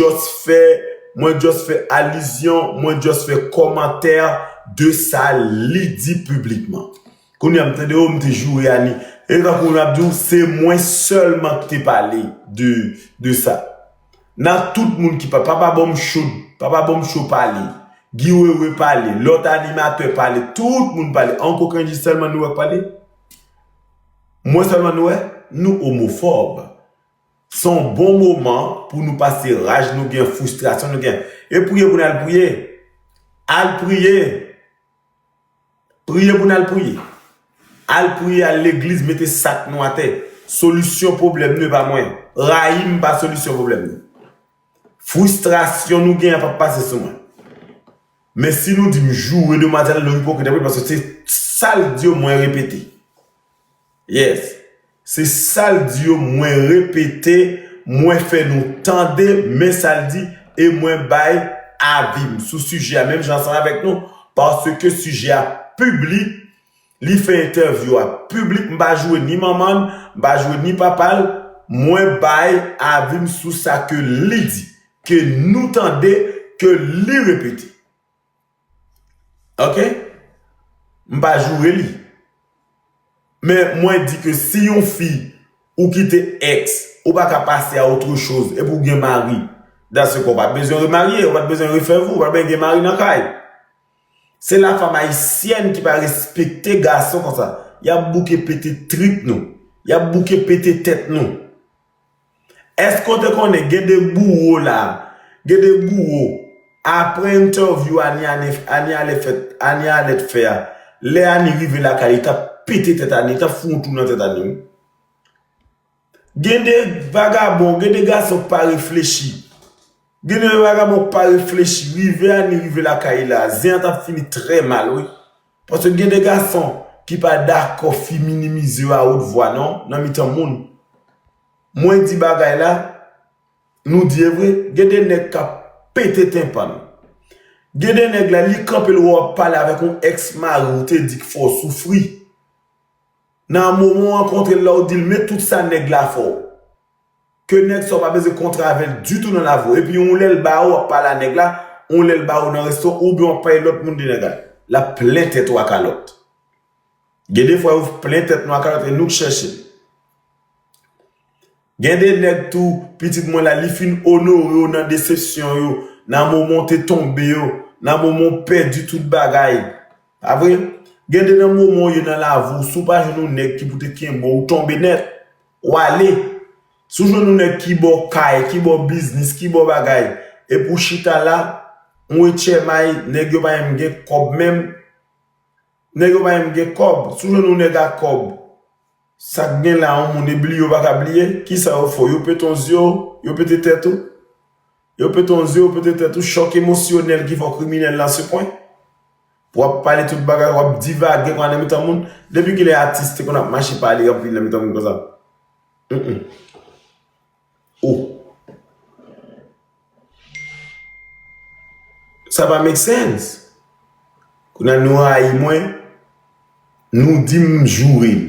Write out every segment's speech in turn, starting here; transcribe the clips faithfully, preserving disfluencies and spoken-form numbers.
just fè, mwen just fè alizyon, mwen just fè kòmantè de sa li di piblikman. Kounye a m tande, o, m te joure Annie. E tankou m ap di w, se mwen sèlman ki te pale de, de sa. Nan tout moun ki pa, Papa Bòm Cho, Papa Bòm Cho pale, Guy Wewe pale, lòt animatè pale, tout moun pale. Uncle Kendji sèlman nou wè k pale? Mwen sèlman nou wè? Nou omofòb. Se yon bon moman pou nou pase raj nou gen, fristrasyon nou gen. E priye pou n al priye. Al priye. Priye pou n al priye. Al priye, al legliz, mete sak nou atè. Solisyon pwoblèm nou e pa mwen. Rayi m pa solisyon pwoblèm nou. Fristrasyon nou gen an p ap pase sou mwen. Men si nou di m joure demwazèl, nou ipokrit anpil paske se sa l di yo mwen repete. Yes. Se sa l di yo mwen repete, mwen fè nou tande, men sa l di, e mwen bay avi m sou sijè a, menm jan ansanm avèk nou, paske sijè a piblik, li fè entèvyou a piblik, m pa joure ni manman l, m pa joure ni papa l, mwen bay avi m sou sa ke li di, ke nou tande, ke li repete. Ok? M pa joure li. Men mwen di ke si yon fi ou kite ex, ou pa ka pase a autre chose, epi ou gen mari, dans ce cas, ou pa bezwen remarye, ou pa bezwen refè vi, ou pa bezwen gen mari nan kay. Se la femme haïtienne ki pa respekte gason konsa. Y ap bouke pete trip nou. Y ap bouke pete tèt nou. Èske w te konnen gen de bouwo la, gen de bouwo, apre entèvyou Annie, Annie, Annie alè fè, Annie alè fè a, lè Annie rive lakay li, t ap pete tèt Annie, li t ap fè yon tou nan tèt Annie, wi. Gen de vagabon, gen de gason k pa reflechi. Gen de vagabon k pa reflechi. Rive Annie rive lakay la, zen an t ap fini trè mal, wi. Paske gen de gason ki pa dakò fi minimize yo a wot vwa non, nan mitan moun. Mwen di bagay la, nou di e vre, gen de nèg k ap pete tenpan. Gen de nèg la, li kanpe l wè w ap pale avèk yon ex mari w te di k fè w soufri. Nan moman w rankontre l la, w di l, men tout sa nèg la fè w. Ke nèg sa w pa bezwen kontre avè l ditou nan lavi w. Epi yon lè l ba ou, w ap pale a nèg la, yon lè l ba ou nan resto, oubyen w ap pale lòt moun de nèg la. L ap plen tèt ou a kalòt. Gen de fwa yo plen tèt nou a kalòt, e nou k chèche l. Gen de nèg tou, pitit mwen la, li fin onore yo nan desepsyon yo, nan moman w te tonbe yo, nan moman w pèdi tout bagay. Pa vre? Gen de nan moman w ye nan lavi w, si w pa jwenn yon nèg ki pou te kenbe w, ou tonbe nèt, w ale. Si w jwenn yon nèg ki ba w kay, ki ba w biznis, ki ba w bagay, epi w chita la, yon etchèmay, nèg yo pa menm gen kòb menm, nèg yo pa menm gen kòb. Si w jwenn yon nèg a kòb, sa k gen la, yon moun e bliye, yo pa ka bliye. Kisa yo fè w? Yo pete yon zye w, yo pete tèt ou. Yo pete yon zye w, yo pete tèt ou. Chòk emosyonèl ki fè w kriminèl nan se pwen. W ap pale tout bagay, w ap divage konsa nan mitan moun. Depi kilè atis te konn ap mache pale anpil nan mitan moun konsa? Mm-mm. Oh. Sa pa make sense. Kounye a nou rayi mwen, nou di m joure l.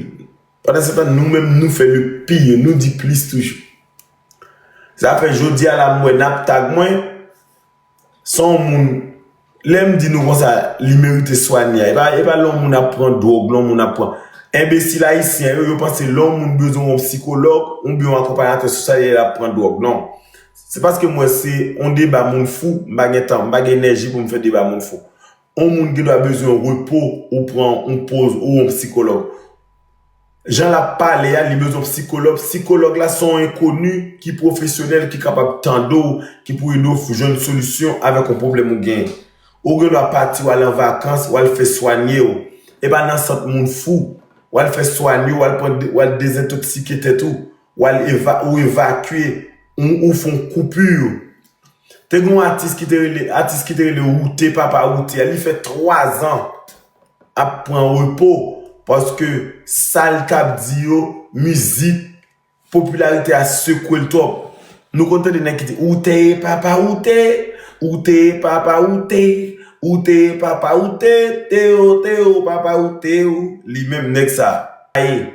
Pandan se tan, nou menm, nou fè le pire, nou di plis toujou. Sa fè jodi a la, m wè n ap tag mwen, se yon moun, lè m di nou konsa, li merite swanye a. E pa, e pa lè yon moun ap pran dwòg, lè yon moun ap pran. Enbesil ayisyen yo, yo panse lè yon moun bezwen yon sikològ, oubyen yon akonpayatè sosyal, l ap pran dwòg. Non. Se paske m wè se yon deba moun fou, m pa gen tan, m pa gen enèji pou m fè deba moun fou. Yon moun gendwa bezwen repo, ou pran yon poz, ou yon sikològ. Jan l ap pale a, li bezwen sikològ. Sikològ la se yon enkoni ki pwofesyonèl, ki kapab tande w, ki pou ede w jwenn solisyon avèk yon pwoblèm ou genyen. Ou gendwa pati, w al an vakans, w al fè swanye w. E pa nan sant moun fou. W al fè swanye w, w al pran de-, w al dezentoksike tèt ou. W al eva-, ou evakye, ou, ou fè yon koupi. Te gen yon atis ki te rele, atis ki te rele Woute, Papa Woute a, li fè twa zan ap pran repo, paske sa l t ap di yo, mizik, popilarite a sekwe l twòp. Nou konn tande nèg ki di, Woute, Papa Woute, Woute, Papa Woute, Woute, Papa Woute, Teo, Teo, Papa Woute, ou. Li menm nèg sa. Aye,